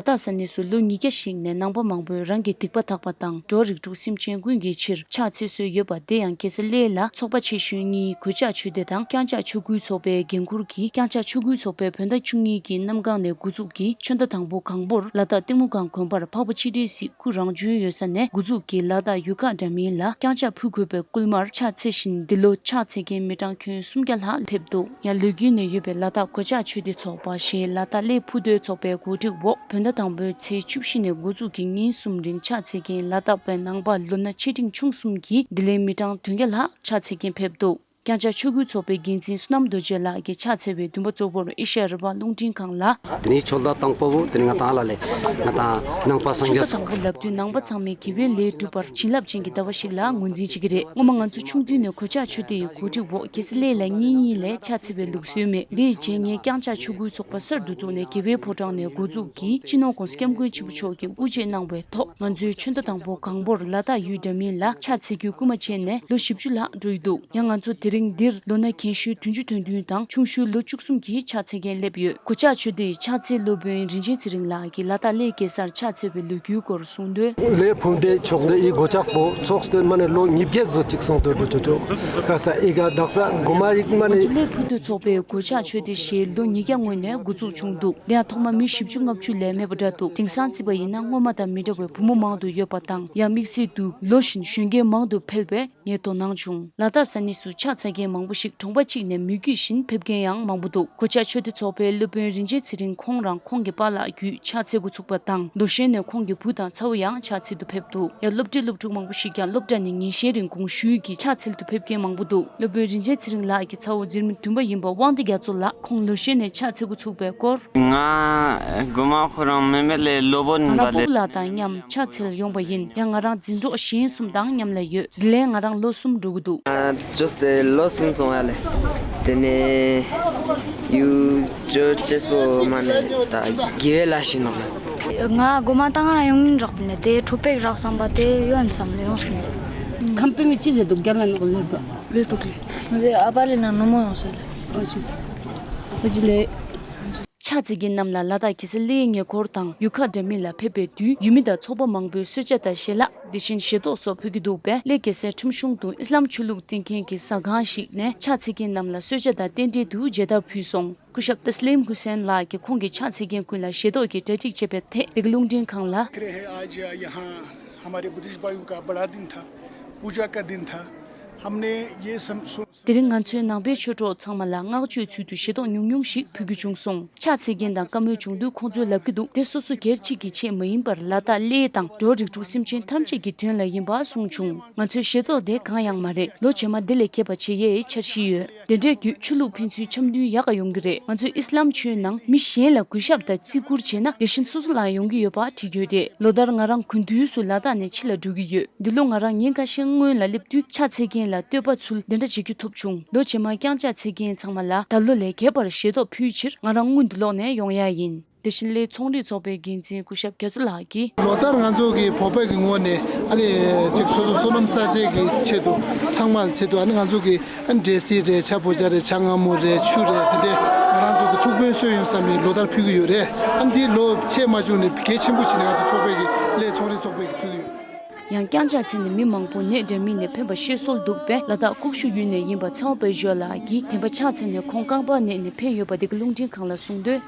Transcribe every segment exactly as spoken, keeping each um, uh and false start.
ལ་དྭགས་ས་གནས་སུ་ལོ་ཉིས་བརྒྱ་ཞིག་ནས་ནང་པ་མང་པོས་རང་གི་སྡིག་པ་དག་པ་དང་འགྲོ་བ་རིགས་དྲུག་སེམས་ཅན་ཀུན་གྱི་ཕྱིར་ཕྱག་འཚལ་སྲོལ་ཡོད་པ། དེ་ཡང་རྒྱལ་ས་གླེ་ལ་ཚོགས་པ་ཆེ་ཤོས་གཉིས་གོད་ཆག་ཆོས་སྡེ་དང་། རྐྱང་ཕྱག་ཆོས་སྐུལ་ཚོགས་པའི་འགན་འཁུར་གྱིས། རྐྱང་ཕྱག་ཆོས་སྐུལ་ཚོགས་པས་བོད་ཟླ་བཅུ་གཉིས་ཀྱི་གནམ་གང་ནས་འགོ་འཛུགས་ཀྱིས་ཆུ་ཟླ་དང་པོ་གང་པོར་ལ་དྭགས་གཏིང་མོ་སྒང་དགོན་པར་འཕགས་པ་སྤྱན་རས་གཟིགས་སྐུ་རང་བྱོན་ཡོད་ས་ནས་འགོ་འཛུགས་ཀྱིས་ལ་དྭགས་ཡུལ་ཁག་འདྲ་མིན་ལ་རྐྱང་ཕྱག་ཕུལ་དགོས་པའི་སྐུལ་མར་ཕྱག་འཚལ་བཞིན། འདི་ལོ་ཕྱག་འཚལ་མཁན་མི་གྲངས་ཁྱོན་སུམ་བརྒྱ་ལྷག་ཕེབས་འདུག་ཡང་ལོ་རྒྱུས་ནས་ཡོད་པའི་ལ་དྭགས་གོད་ཆག་ཆོས་སྡེ་ཚོགས་པ་ཞེས་ལ་དྭགས་གླེ་ཕུད་རྡོའི་ཚོགས་པའི་གོ་སྒྲིག་འོག་བོད་ཟླ་དང་པོའི་ཚེས་བཅུ་བཞི་ནས་འགོ་འཛུགས་ཀྱིས་ཉིན་གསུམ་རིང་ཕྱག་འཚལ་མཁན་ལ་དྭགས་པའི་ནང་པ་ལོ་ན་ཆེ་འབྲིང་ཆུང་གསུམ་གྱིས་འདི་ལོའི་མི་གྲངས་བདུན་བརྒྱ་ལྷག་ཕྱག་འཚལ་མཁན་ཕེབས་འདུག་རྐྱང་ཕྱག་ཆོས་སྐུལ་ཚོགས་པའི་འགན་འཛིན་བསོད་ནམས་རྡོ་རྗེ་ལགས་ཀྱིས་ཕྱག་འཚལ་བའི་འདུན་པ་གཙོ་བོར་ཨེ་ཤ་ཡ་རང་དབང་རླུང་འཕྲིན་ཁང་ལ། དེ་ནི་ཆུ་ཟླ་དང་པོ་བོ་དེ་ནི་ང་དང་ལ་ལས་ང་དང་ནང་པ་སངས་ཆུ་རྒྱས་ཟླ་དང་པོ་ལབ་དུས་ནང་པ་ཚང་མས་དགེ་བའི་ལས་སྒྲུབ་པར་བྱིན་རླབས་ཅན་གྱི་ཟླ་བ་ཞིག་ལ་ངོས་འཛིན་བྱེད་ཀྱི་རེད། སྔོན་མ་ང་ཚོ་ཆུང་དུས་ནས་གོད་ཆག་ཆོས་སྡེ་ཡི་གོ་སྒྲིག་འོག་རྒྱལ་ས་གླེ་ལ་གཉིས་གཉིས་ལས་ཕྱག་འཚལ་བའི་ལུགས་སྲོལ་མེད། དེའི་རྗེས་ངས་རྐྱང་ཕྱག་ཆོས་སྐུལ་ཚོགས་པ་གསར་དུ་བཙུགས་ནས་དགེ་བའི་ཕོ་བྲང་ནས་འགོ་འཛུགས་ཀྱིས་སྤྱི་ནོར་༸གོང་ས་༸སྐྱབས་མགོན་ཆེན་པོ་མཆོག་གིས་དབུ་འབྱེད་གནང་བའི་ཐོག་ང་ཚོས་ཆུ་ཟླ་དང་པོ་གང་པོར་ལ་དྭགས་ཡུལ་འདྲ་མིན་ལ་ཕྱག་འཚལ་རྒྱུ་སྐུལ་མ་བྱས་ནས་ལོ་བཞི་བཅུ་ལྷག་འགྲོ་ཡི་འདུག་ཡང་ང་ཚོ་དེ་རིང་འདིར་ལོ་ན་རྒན་ཤོས་བདུན་ཅུ་དོན་བདུན་དང་ཆུང་ཤོས་ལོ་བཅུ་གསུམ་གྱི་ཕྱག་འཚལ་མཁན་སླེབས་ཡོད། གོད་ཆག་ཆོས་སྡེའི་ཕྱག་འཚལ་སློབ་དཔོན་རིན་ཆེན་ཚེ་རིང་ལགས་ཀྱིས་ལ་དྭགས་གླེ་གེ་སར་ཕྱག་འཚལ་བའི་ལོ་རྒྱུས་སྐོར་གསུངས་དོན། ལས་ཕུང་དེ་ཆོག་ལས་ཡི་གོ་ཆག་པོ་ཚོགས་སྟོན་མ་ནས་ལོ་ཉིས་བརྒྱ་ཙམ་ཅིག་སོང་དོན་པོ་ཆོ་ཆོ་ག་ས་ཨི་ག་དག་ས་གོ་མ་ཡིག་མ་ནས། ང་ཚོ་གླེ་ཕུད་རྡོ་ཚོགས་པའི་གོད་ཆག་ཆོས་སྡེ་ཞེས་ལོ་ཉིས་བརྒྱ་སྔོན་ནས་འགོ་འཛུགས་བྱུང་འདུག་དེ་ཡང་ཐོག་མ་མི་བཞི་བཅུ་ལྔ་བཅུ་ལས་མེད་པ་འདྲ་འདུག་དེང་སང་བརྩིས་པ་ཡིན་ན་སྔོན་མ་དང་མི་འདྲ་བའི་བུ་མོ་མང་དུ་ཡོད་པ་དང་། ཡང་དམིགས་བསལ་དུ་ལོ་བཞིན་གཞོན་སྐྱེས་མང་དུ་འཕེལ་བས། ངས་དོ་སྣང་བྱུང་། ལ་དྭགས་ས་གནས་སུ་ཕྱག་འཚལ་མཁན་མང་པོ་ཞིག་གྲོང་པ་གཅིག་ནས་མི་རྒྱུད་བཞིན་ཕེབས་མཁན་ཡང་མང་པོ་འདུག་གོད་ཆག་ཆོས་སྡེ་ཚོགས་པའི་སློབ་དཔོན་རིན་ཆེན་ཚེ་རིང་ཁོང་རང་ཁོང་གི་པཱ་ལགས་བརྒྱུད་ཕྱག་འཚལ་འགོ་ཚུགས་པ་དང་། ལོ་གཞོན་ནས་ཁོང་གི་བུ་དང་ཚ་བོ་ཡང་ཕྱག་འཚལ་དུ་ཕེབས་འདུག་ཡང་སློབ་གྲྭའི་སློབ་ཕྲུག་མང་པོ་ཞིག་ཀྱང་སློབ་གྲྭ་ནས་ཉིན་ཤས་རིང་དགོངས་ཞུས་ཀྱིས་ཕྱག་འཚལ་དུ་ཕེབས་མཁན་མང་པོ་འདུག་སློབ་དཔོན་རིན་ཆེན་ཚེ་རིང་ལགས་ཀྱི་ཚ་བོ་འཛིན་མི་བདུན་པ་ཡིན་པ་དབང་འདུས་རྒྱ་མཚོ་ལགས་ཁོང་ལོ་གཞོན་ནས་ཕྱག་འཚལ་འགོ་ཚུགས་པའི་སྐོར། ང་རྒོད་མ་ཁོ་རང་མེ་མེ་ལས་སློབ་དཔོན་ཡིན་པ་ལས། ང་རང་སྤོ་བོ་ལགས་དང་མཉམ་ཕྱག་འཚལ་ཡོང་པ་ཡིན། ཡང་ང་རང་འཛིན་གྲོགས་གཞན་གསུམ་དང་མཉམ་ལ་ཡོད། དེ་ལས་ང་རང་ལོ་གསུམ་འགྲོ་གི་འདུག་ཇོས་ཏེ་ལོ་གསུམ་སོང་ཡ་ལེ། དེ་ནས་ཡུ་ཇོ་ཅེས་པོ་མ་ནས་ད་དགེ་བའི་ལ་ཞིག་ནོག་ལ། ང་རྒོད་མ་ད་ང་རང་ཡོང་ཉིན་རག་པ་ནས་དེ་ཁྲོ་པེག་རག་བསམ་པ་དེ་ཡོད་བསམ་ལ་ཡོང་སོང་། ཁམས་པའི་མི་ཅི་ཟེར་འདུག་རྒྱ་མ་ནོག་ལེ་འདུག་ལེ་འདུག་ལེ། ང་ཚོའི་ཨ་ཕ་ལེ་ན་ནུ་མོ་ཡོང་སོང་ལེ། ཨོ་ཅི། ཨོ་ཅི་ལེ། ཕྱག་འཚལ་མཁན་རྣམས་ལ་ལ་དྭགས་གེ་སར་གླེའི་ཉེ་འཁོར་དང་ཡུལ་ཁག་འདྲ་མིན་ལ་ཕེབས་པའི་དུས་ཡུལ་མི་དང་ཚོགས་པ་མང་པོས་གསོལ་ཇ་དང་ཞལ་ལག་དེ་བཞིན་ཞལ་ཏོག་སོགས་ཕུལ་གྱི་འདུག་པས། གླེ་གེ་སར་ཁྲིམས་གཞུང་དུ་ཨི་སི་ལམ་ཆོས་ལུགས་བསྟེན་མཁན་གྱི་ཟ་ཁང་ཞིག་ནས་ཕྱག་འཚལ་མཁན་རྣམས་ལ་གསོལ་ཇ་དང་རྟེན་འབྲེལ་དུ་མཇལ་དར་ཕུལ་སོང་། སྐུ་ཞབས་ཏཱ་སི་ལིམ་ཧུ་སེན་ལགས་ཀྱིས་ཁོང་གི་ཕྱག་འཚལ་མཁན་ཀུན་ལ་ཞལ་ཏོག་གི་གྲ་སྒྲིག་བྱས་པའི་ཐད་འདི་ག་རླུང་འཕྲིན་ཁང་ལ། फिक्र है, आज यहाँ हमारे बुद्धिस्ट भाइयों का बड़ा दिन था, पूजा का दिन था। हमने ये सम- सो- དེ་རིང་ང་ཚོའི་ནང་པའི་ཆོས་གྲོགས་ཚང་མ་ལ་བསྔགས་བརྗོད་ཚུལ་དུ་ཞལ་ཏོག་ཉུང་ཉུང་ཞིག་ཕུལ་རྒྱུ་བྱུང་སོང་། ཕྱག་འཚལ་མཁན་དང་བཀའ་མོལ་བྱུང་དུས་ཁོང་ཚོས་ལབ་ཀྱི་འདུག་དེ་སོ་སོ་སྒེར་གཅིག་གི་ཆེད་མ་ཡིན་པར་ལ་དྭགས་གླེ་དང་འགྲོ་བ་རིགས་དྲུག་སེམས་ཅན་ཐམས་ཅད་ཀྱི་དོན་ལ་ཡིན་པ་གསུངས་བྱུང་། ང་ཚོའི་ཞལ་ཏོག་དེ་གང་ཡང་མ་རེད། ལོ་རྗེས་མ་འདི་ལས་རྒྱས་པ་བྱེད་ཡས་འཆར་གཞི་ཡོད། དེ་འདྲའི་བརྒྱུད་ཆོས་ལུགས་ཕན་ཚུན་འཆམ་མཐུན་ཡག་ག་ཡོང་གི་རེད། ང་ཚོས་ཨི་སི་ལམ་ཆོས་ནང་མི་གཞན་ལ་གུས་ཞབས་དང་བརྩི་བཀུར་བྱས་ན་དེ་བཞིན་སོ་སོ་ལའང་ཡོང་གི་ཡོད་པ་བྲིས་ཡོད་རེད། ལོ་ལྟར་ང་རང་དགུན་དུས་སུ་ལ་དྭགས་ནས་ཕྱི་ལ་འགྲོ་གི་ཡོད། འདི་ལོ་ང་རང་ཉིན་ཁ་ཤས་སྔོན་ལ་སླེབས་དུས་ཕྱག་འཚལ་མཁན་ལ་བསྟོད་པ་ཚུལ་འདི་འདྲ་བྱེད་རྒྱུ་ཐོབ་བྱུང་། ལོ་རྗེས་མར་རྐྱང་ཕྱག་འཚལ་མཁན་ཚང་མ་ལ་ད་ལོ་ལས་རྒྱས་པར་ཞལ་ཏོག་ཕུལ་ཕྱིར་ང་རང་སྔོན་དུ་ལོག་ནས་ཡོང་ཡ་ཡིན། དེ་བཞིན་གླེ་ཚོང་རིག་ཚོགས་པའི་འགན་འཛིན་སྐུ་ཞབས་རྒྱ་མཚོ་ལགས་ཀྱིས། ལོ་ལྟར་ང་ཚོ་གི་བོད་པའི་གི་ངོས་ནས་ཨ་ནི་ཅིག་སོ་སོ་སོ་ནམ་ས་ཆའི་གི་ཆེད་དུ་ཚང་མ་ཆེད་དུ་ཨ་ནི་ང་ཚོ་གི་ཨ་ནི་འབྲས་སིལ་རེད། ཇ་བོ་ཇ་རེད། ཇ་མངར་མོ་རེད། ཆུ་རེད། དེ་འདྲས་ང་རང་ཚོ་གི་ཐུགས་ཕན་གསོས་ཡོང་བསམ་ནས་ལོ་ལྟར་ཕུལ་གི་ཡོད་རེད། ཨ་ནི་འདི་ལོ་ཆེ་མ་བྱུང་ནས་གལ་ཆེན་པོ་བྱས་ནས་ང་ཚོ་ཚོགས་པའི་གི་གླེ་ཚོང་རིག་ཚོགས་པའི་གི་ཕུལ་གི་ཡོད། ཡང་རྐྱང་ཕྱག་འཚལ་ནས་མི་མང་པོ་ནད་འདྲ་མིན་ནས་ཕན་པ་ཤེས་སྲོལ་འདུག་པས། ལ་དྭགས་ཀུག་ཤུ་ཡུལ་ནས་ཡིན་པ་ཚེ་དབང་དཔལ་འབྱོར་ལགས་ཀྱིས་བདེན་པ་ཕྱག་འཚལ་ནས་ཁོང་རྐང་པར་ནད་ནས་ཕན་ཡོད་པ་འདི་ག་རླུང་འཕྲིན་ཁང་ལ་གསུངས་དོན།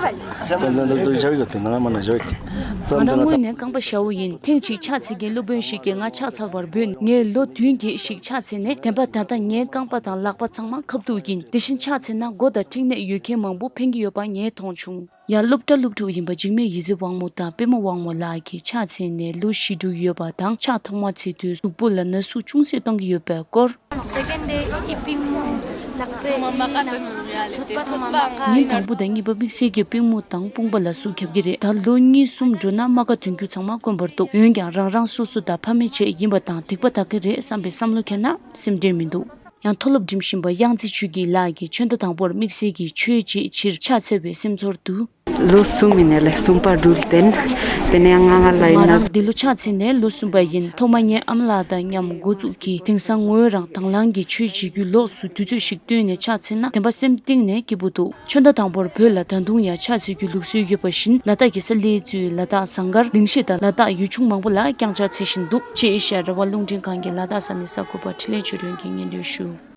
ང་རང་དངོས་ནས་རྐང་པ་ཞ་བོ་ཡིན། ཐེངས་གཅིག་ཕྱག་འཚལ་མཁན་སློབ་དཔོན་ཞིག་གིས་ང་ཕྱག་འཚལ་བར་འབོད། ངས་ལོ་བདུན་བརྒྱད་ཞིག་ཕྱག་འཚལ་ནས་བདེན་པ་ད་ལྟ་ངའི་རྐང་པ་དང་ལག་པ་ཚང་མ་ཁ་ཐུག་ཡིན། དེ་བཞིན་ཕྱག་འཚལ་ན་མགོ་དང་མཁྲིས་ནད་ཡོད་མཁན་མང་པོ་ཕན་གྱི་ཡོད་པ་ངས་མཐོང་བྱུང་། ཡང་སློབ་གྲྭ་སློབ་ཕྲུག་ཡིན་པ་འཇིགས་མེད་ཡིད་བརྩེ་དབང་མོ་དང་པད་མ་དབང་མོ་ལགས་ཀྱིས་ཕྱག་འཚལ་ནས་ལོ་བཞི་དྲུག་ཡོད་པ་དང་ཕྱག་ཐོག་མ་འཚལ་དུས་གཟུགས་པོ་ལ་ན་ཟུག་ཅུང་ཟད་གཏོང་གི་ཡོད་པའི་སྐོར། Second day ཨི་པིང་མོ་ལག་པས་ཐོད་པ་ཐོད་པ་མ་ཀ་ཉིན་དང་པོ་དང་གཉིས་པ་དམིགས་བསལ་གྱི་པིང་མོ་དང་དཔུང་པ་ལ་ཟུག་རྒྱབ་ཀྱི་རེད། ད་ལོ་གཉིས་གསུམ་འགྲོ་ན་མ་ཀ་ཐོན་རྒྱུ་ཚང་མ་དཀོན་པར་འདུག་འོན་ཀྱང་རང་རང་སོ་སོ་དང་ཕ་མའི་ཆེད་ཡིན་པ་དང་སྡིག་པ་དག་གི་རེད་བསམ་པའི་བསམ་བློ་འཁྱེར་ན་སེམས་ཁྲལ་མི་འདུག་ཡང་མཐོ་སློབ་འགྲིམ་བཞིན་པ་གཡང་རྩེ་ཆོས་སྐྱིད་ལགས་ཀྱིས་ཆུ་ཟླ་དང་པོར་དམིགས་བསལ་གྱི་ཆོས་བྱེད་ཕྱིར་ཕྱག་འཚལ་བའི་སེམས་ཚོར་དུ། ལོ་གསུམ་ཡིན་ནས་ལས་གསུམ་པ་འགྲུལ་ཏེ་ནས་དེ་ནས་ང་ང་ལ་ཡིན་ང་ན། རང་འདི་ལོ་ཕྱག་འཚལ་ནས་ལོ་གསུམ་པ་ཡིན། ཐོག་མ་ངའི་ཨ་མ་ལགས་དང་མཉམ་འགོ་འཛུགས་ཀྱིས་དེང་སང་ངོས་རང་དང་བླངས་ཀྱིས་ཆོས་བྱེད་རྒྱུའི་ལོགས་སུ་དུས་ཚོད་ཞིག་བཏོན་ནས་ཕྱག་འཚལ་ན་བདེན་པ་སེམས་གཏིང་ནས་སྐྱིད་པོ་འདུག་ཆོས་ཟླ་དང་པོར་བོད་ལ་ད་དུང་ཡང་ཕྱག་འཚལ་རྒྱུའི་ལུགས་སྲོལ་ཡོད་པ་བཞིན། ལ་དྭགས་ཀྱི་ས་གནས་གཙོས་ལ་དྭགས་ཟངས་དཀར་ལིང་ཤེད་དང་ལ་དྭགས་ཡུལ་ཆུང་མང་པོ་ལ་བསྐྱངས་ཕྱག་འཚལ་བཞིན་འདུག་ཅེས་ཨེ་ཤ་ཡ་རང་དབང་རླུང་འཕྲིན་ཁང་གི་ལ་དྭགས་ས་གནས་གསར་འགོད་པ་འཕྲིན་ལས་ཆོས་སྒྲོན་གྱིས་སྙན་སྒྲོན་ཞུ།